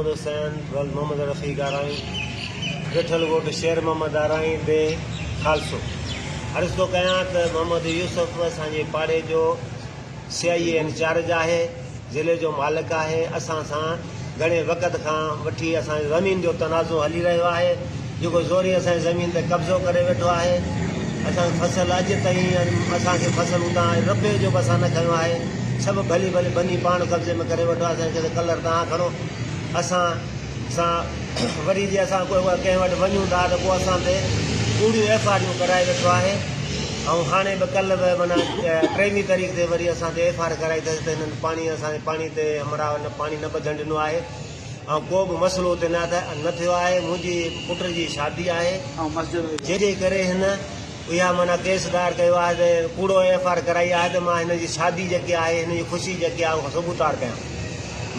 محمد حسين ولد محمد رفيق آرائين ويٺل ڳوٺ شير محمد آرائين ديهه خالصو عرض ٿو ڪيان ته محمد يوسف اسان جي پاڙي جو سي آئي اي انچارج آهي ضلعي جو مالڪ آهي اسان سان گهڻي وقت کان وٺي اسان جي زمين جو تنازعو هلي رهيو آهي جيڪو زوري اسان جي زمين تي قبضو ڪري ويٺو آهي اسان کي فصل اڄ تائين اسان کي فصل اتان رپئي جو به اسان نه کنيو آهي سڀ ڀلي ڀلي بني پاڻ قبضي ۾ ڪري ويٺو آهي اسان کي چئي ٿو ڪلر توهان کڻو اسان سان وري جي اسان ڪنهن وٽ وڃون ٿا ته پوء اسان تي ڪوڙيون ايف آر يون ڪرائي ويٺو آهي ۽ هاڻي به ڪلهه به معنيٰ ٽيويهه تاريخ تي وري اسان تي ايف آر ڪرائي اٿس ته هنن پاڻي اسان جي پاڻي تي همراهه نه پاڻي نه ٻڌڻ ڏنو آهي ۽ ڪو به مسئلو اتي نه ٿيو آهي منهنجي پٽ جي شادي آهي جنهن جي ڪري هن اها معنيٰ ڪيس دائر ڪيو آهي ته ڪوڙو ايف آر ڪرائي آهي ته مان هن جي شادي جيڪي آهي هن جي خوشي جيڪي آهي اها سبوتار ڪيان.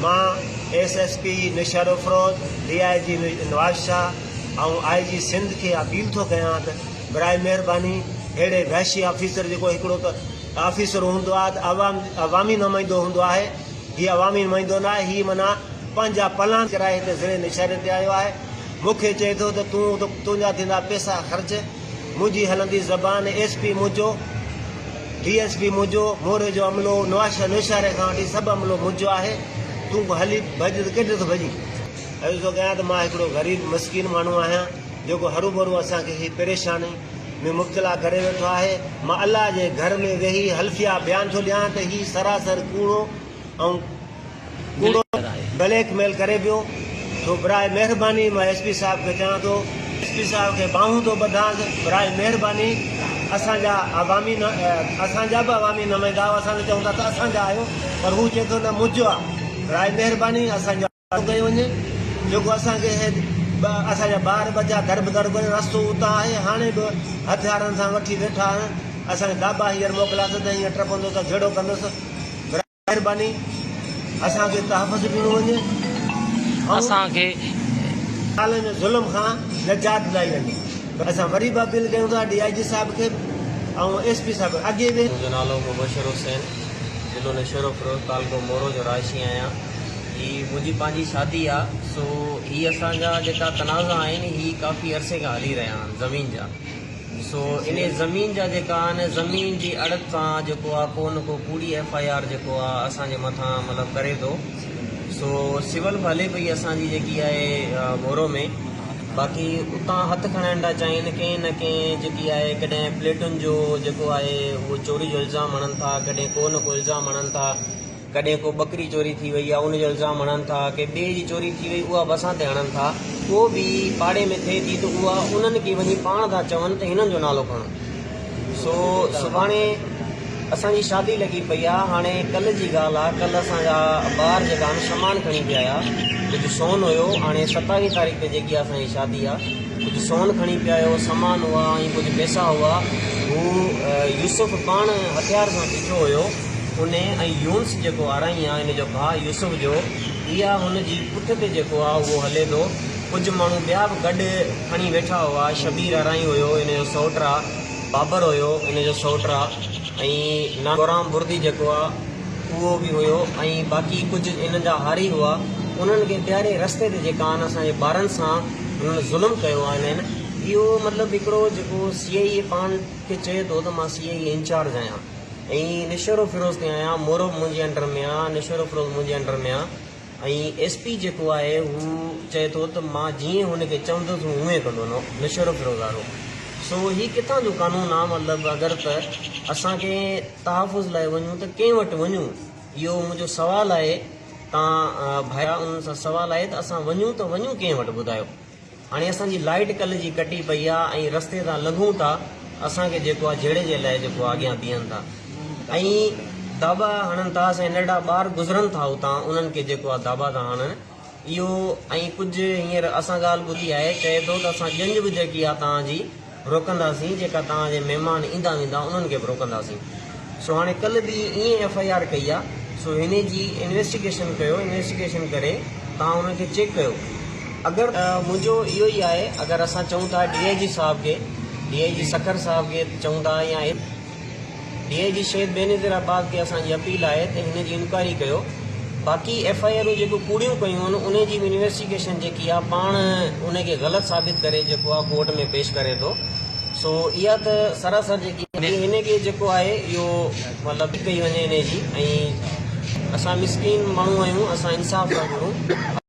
مان S S P Naushahro Feroze, D I G Nawabshah ۽ I جي سنڌ کي اپيل ٿو ڪيان ته برائي مهرباني ههڙي وحشي آفيسر جيڪو هڪڙو ته آفيسر هوندو آهي ته عوام عوامي نمائندو هوندو آهي هي عوامي نمائندو نه آهي هي معنيٰ پنهنجا پلان ڪرائي هتي ضلعي نوشهري تي آيو آهي مون کي چئي ٿو ته تون تنهنجا ٿيندا پيسا خرچ منهنجي هلندي زبان ايس پي منهنجو، ڊي ايس پي منهنجو، موري جو عملو، نوشهري کان وٺي سڀ عملو منهنجو آهي، تون هلي ڀڄ ته ڪيڏي ٿو ڀڄين؟ عرض ٿو ڪيان ته مان هڪڙو غريب مسڪين ماڻهو آهيان، جيڪو هروڀرو اسان کي هي پريشاني ۾ مبتلا ڪري ويٺو آهي، مان الله جي گهر ۾ ويهي حلفيه بيان ٿو ڏيان ته هي سراسر ڪوڙو ۽ ڪوڙو بليڪ ميل ڪري پيو سو براء مهرباني مان ايس پي صاحب کي چوان ٿو ايس پي صاحب کي ٻانهون ٿو ٻڌانس براء مهرباني اسان جا عوامي اسان جا به عوامي نمائندا آهيو اسان ته چئون ٿا ته اسان جا آهيو پر هو چئي ٿو نه منهنجو آ براء مهرباني اسان جو ڪيو وڃي جيڪو اسان کي اسان جا ٻار ٻچا دربدر ڪري رستو اتان آهي هاڻي به هٿيارن سان وٺي ويٺا آهن اسان کي داٻا هينئر موڪليا ته هينئر ٽپندو ته جهيڙو ڪندس مهرباني اسان کي تحفظ ڏنو وڃي ۽ اسان کي. ظالم ۽ ظلم کان نجات ڏياري وڃي. اسان وري به اپيل ڪيون ٿا ڊي I جي صاحب کي ۽ ايس پي صاحب کي اڳي به. منهنجو نالو مبشر حسين ضلعو نوشهروفيروز تعلقو مورو جو رهائشي آهيان. هي منهنجي پنهنجي شادي آ سو هي اسان جا جيڪا تنازعا آهن هي ڪافي عرصي کان هلي رهيا آهن زمين جا. سو انهي زمين جا جيڪا آهن زمين جي اڙت تان جيڪو آ ڪو نه ڪو ڪوڙي ايف I R جيڪو آ اسان جي مٿان مطلب ڪري ٿو سو سول به هلي پئي اسان جي جيڪي آهي مورو ۾ باقي اتان هٿ کڻائڻ ٿا چاهين ڪنهن نه ڪنهن جيڪي آهي ڪڏهن پليٽن جو جيڪو آهي اهو چوري جو الزام هڻن ٿا ڪڏهن ڪو نه ڪو الزام هڻن ٿا ڪڏهن ڪو ٻڪري چوري ٿي وئي آهي ان جو الزام هڻن ٿا، ڪنهن ٻئي جي چوري ٿي وئي اها به اسان تي هڻن ٿا، ڪو به پاڙي ۾ ٿئي ٿي ته اها انهن کي وڃي پاڻ ٿا چون ته هنن جو نالو کڻو. سو سڀاڻي اسان جي شادي لڳي پئي آهي، هاڻي ڪلهه جي ڳالهه آهي، ڪلهه اسان جا ٻار جيڪا آهن سامان کڻي پيا آيا، ڪجهه سون هيو، هاڻي ستاويهه تاريخ تي جيڪي اسان جي شادي آهي، ڪجهه سون کڻي پيا آيو، سامان هئا ۽ ڪجهه پئسا هئا، هو يوسف پاڻ هٿيار سان بيٺو هيو. انهي ۽ يونس جيڪو آرائين آ ان جو ڀاء يوسف جو اها هن جي پٺ تي جيڪو آ اهو هلي ٿو. ڪجهه ماڻهو ٻيا به گڏ کڻي ويٺا هئا. شبير آرائين هيو ان جو سئوٽ آ، بابر هيو ان جو سئوٽ آ ۽ نانگورام بردي جيڪو آ اهو به هيو ۽ باقي ڪجهه انهن جا هاري هئا. انهن کي پياري رستي تي جيڪا آهن اسان جي ٻارن سان انهن ظلم ڪيو آ انهن اهو مطلب هڪڙو جيڪو سي آئي اي پاڻ کي چئي ٿو ته مان سي آئي اي انچارج آهيان. ۽ نشهروفيروز تي آهيان مورو به منهنجي انڊر ۾ آ نشهروفيروز منهنجي انڊر ۾ آ ۽ ايس پي جيڪو آهي هو چئي ٿو ته مان جيئن هن کي چوندس هو اونئين ڪندو نشهروفيروز وارو سو هي ڪٿان جو قانون آ مطلب اگر ته اسان ڪنهن تحفظ لاء وڃون ته ڪنهن وٽ وڃون اهو منهنجو سوال آهي تان ڀايا انهن سان سوال آهي ته اسان وڃون ته وڃون ڪنهن وٽ ٻڌايو. هاڻي اسان جي لائيٽ ڪلهه جي ڪٽي پئي آ ۽ رستي تان لنگهون ٿا اسان کي جيڪو آ جهيڙي جي لاء جيڪو آ اڳيان بيهن ٿا ۽ داٻا هڻن ٿا اسان جا ننڍڙا ٻار گذرن ٿا اتان انهن کي جيڪو آ داٻا ٿا هڻن اهو ۽ ڪجهه هينئر اسان ڳالهه ٻڌي آهي چئي ٿو ته اسان ڄڃ به جيڪي آ توهان جي روڪنداسين جيڪا توهان جي مهمان ايندا ويندا انهن کي به روڪنداسين سو هاڻي ڪلهه به ائين ايف I R ڪئي آ سو هن جي انويسٽيگيشن ڪيو انويسٽيگيشن ڪري توهان انهن کي چيڪ ڪيو اگر منهنجو اهو ئي آهي اگر اسان چئون ٿا ڊي I جي صاحب کي ڊي I جي سکر صاحب کي چئون ٿا يا ڊي I جي شهيد بينظير آباد کي اسان جي اپيل آهي ته هن جي انڪوائري ڪيو باقي ايف I آرون جيڪو ڪوڙيون ڪيون آهن انهي جي به انويسٽيگيشن جيڪي آهي پاڻ انهي کي غلط ثابت ڪري جيڪو آهي ڪورٽ ۾ پيش ڪري ٿو سو اها ته سراسر جيڪي هن کي جيڪو آهي اهو مطلب ڪئي وڃي انهي جي ۽ اسان مسڪين ماڻهو آهيون اسان انصاف ٿا گهرون.